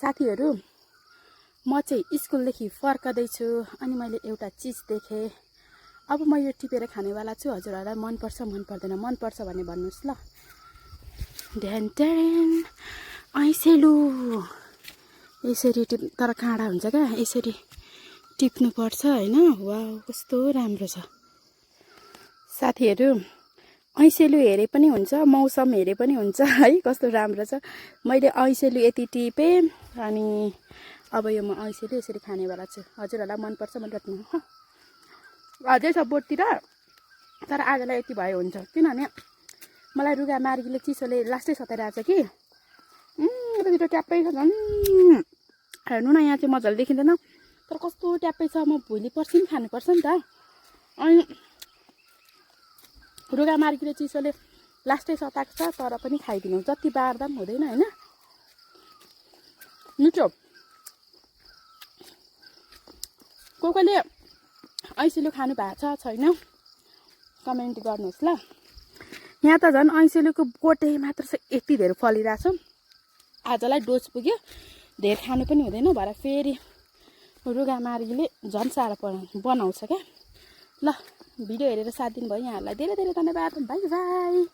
साथीहरु म चाहिँ स्कुलदेखि फर्कदैछु अनि मैले एउटा चीज देखेँ। अब म यो टिपेर खानेवाला छु। हजुरहरुलाई मन पर्छ मन पर्दैन, मन पर्छ भने भन्नुस् ल। ढ्यान ढ्यान ऐसेलु यसरी टिप, तर काँडा हुन्छ क्या, यसरी टिप्नु पर्छ हैन। वाउ कस्तो राम्रो छ साथीहरु। ऐसेलु हेरे पनि हुन्छ, मौसम हेरे पनि हुन्छ है, कस्तो राम्रो छ। मैले ऐसेलु यति टिपे अनि अब यो म ऐसेलु यसरी खानेवाला छु। हजुरहरुलाई मन पर्छ मन पर्दैन अझै छ बोटतिर, तर आजलाई यति भयो हुन्छ। किनभने मलाई रुगा मार्गीले चिसोले लास्टै सताइरहेछ कि। यतातिर ट्याप्पै छ झन्। हेर्नु न यहाँ चाहिँ मजाले देखिँदैन, तर कस्तो ट्याप्पै छ। म भोलि पर्सि पनि खानुपर्छ नि त। अनि रुगा मार्गीले चिसोले लास्टै सताएको छ, तर पनि खाइदिनु, जति बार्दा पनि हुँदैन हैन। मिठो। कोहीले ऐसेलु खानु भएको छ छैन कमेन्ट गर्नुहोस् ल। यहाँ त झन् ऐसेलुको बोटे मात्र छ, यति धेरै फलिरहेछ। आजलाई डोज पुग्यो, धेर खानु पनि हुँदैन भएर फेरि रुगा मार्गीले झन् साह्रो बनाउँछ क्या। ल भिडियो हेरेर साथ दिनुभयो यहाँहरूलाई धेरै धेरै धन्यवाद। Bye bye.